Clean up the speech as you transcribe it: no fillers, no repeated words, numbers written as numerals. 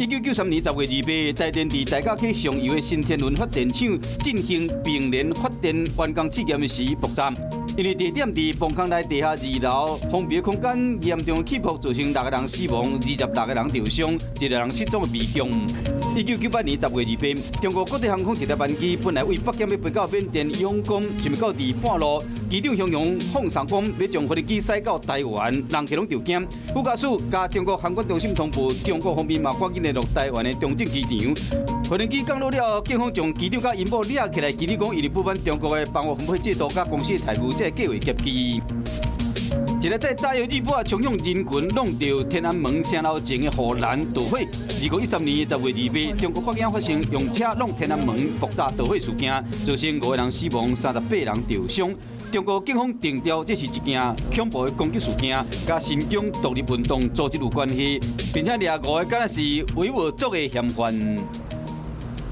1993年10月28，台電佇大甲溪上游的新天崙發電廠進行並聯發電完工試驗時爆炸，因為地點佇磅空內地下二樓封閉空間嚴重起爆，造成六個人死亡，26個人受傷，一個人失蹤的悲劇。1998年10月28，中國國際航空一台班機本來為北京欲飛到緬甸仰光，想欲到佇半路，機長形容放鬆講欲將飛機駛到台灣，人客攏著驚。副駕駛共中國航管中心通報，中國方面嘛趕緊聯絡台灣的中正機場。飛機降落了後，警方將機長佮𪜶某掠起來，機長講因為不滿中國的房屋分配制度佮公司的待遇，才會計畫劫機。一个在炸藥日報衝向人群，弄著天安門城樓前的護欄導火。2013年10月28，中國北京發生用車挵天安門爆炸導火事件，造成五個人死亡，38人受傷。中國警方定調，這是一件恐怖的攻擊事件，佮新疆獨立運動組織有關係，並且掠五個敢若是維吾爾族的嫌犯。